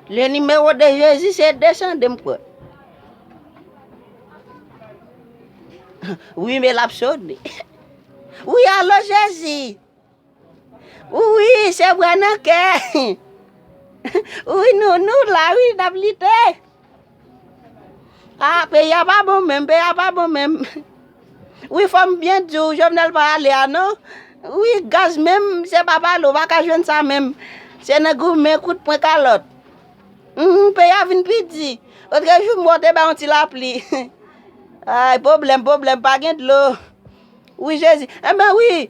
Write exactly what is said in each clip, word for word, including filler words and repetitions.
Le nimewo de Jezi se de san de m kwè. Wi, men l ap sone. Wi, alo Jezi. Wi, se bra nan kè. Wi, nou, nou la, wi, n ap lite. Ah, peyi a pa bon menm, peyi a pa bon menm. Wi, fò m byen di w, Jovenel pa ale a non. Wi, gaz menm, se pa pale, w pa ka jwenn sa menm. Se nan goumen, kout pwen, kalòt. Hum, peyi a vin pi di. Otrejou, m wè w te bay yon ti lapli. Ay, pwoblèm, pwoblèm, pa gen dlo. Wi, Jezi. Enben, wi,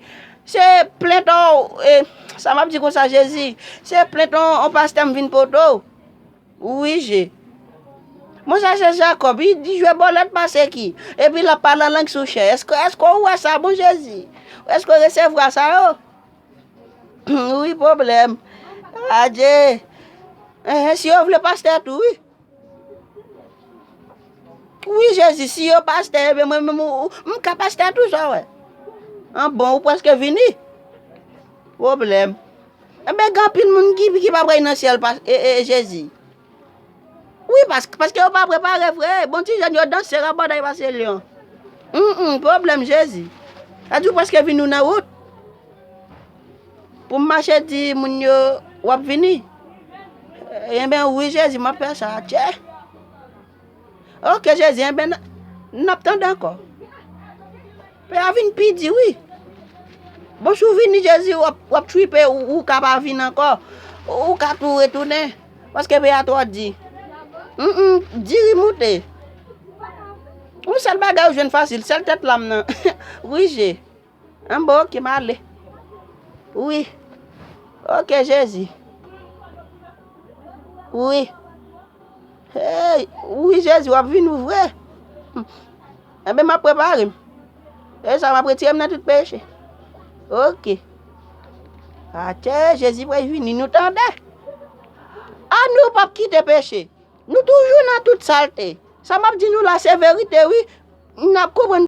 se plent on, e, sa m ap di konsa, Jezi. Se plent on, on pastè m vin pote w. Wi, Je. Monchè, se Jakòb, li di jwe bòlèt pase ki. Epi l ap pale an lang sou chè. Èske, èske w wè sa, bon Jezi? Èske w resevwa sa yo? Wi, pwoblèm. Adje. Enhen, si yo vle pastè tou, wi. Wi, Jezi, si yo pastè, ebyen mwen menm, ou- ou- m ka pastè tou, sa w wè. An bon, ou prèske vini. Pwoblèm. Enben, gen anpil moun ki, ki pa pral nan syèl, pas- e, e, Jezi. Wi, pas- paske yo pa prepare vre. Bon, ti jèn yo danse rabòday pase lyon. Hum, hum, pwoblèm, Jezi. Sa di w prèske vini, ou nan wout. Pou m mache di moun yo, w ap vini? Enben, wi, Jezi, m ap fè sa, tchè. Oke, Jezi, enben, n- n ap tande ankò. Peyi a vin pi di, wi. Bon, si w vini, Jezi, w ap, w ap tripe, ou, ou ka pa vin ankò. Ou, ou ka tou retounen. Paske peyi a twò di. Hum, hum, diri moute. Yon sèl bagay ou jwenn fasil, sèl tèt lam nan. Wi, Je. An bon, oke, m ale. Wi. Oke, Jezi. Wi. Hey, wi, Jezi, w ap vin ou vre? Hum. Enben, m ap prepare m. E sa, m ap retire m nan tout peche. Oke. Atè, Jezi pral vini, nou tande? A nou p ap kite peche. Nou toujou nan tout salte. Sa m ap di nou la, se verite, wi. N ap konprann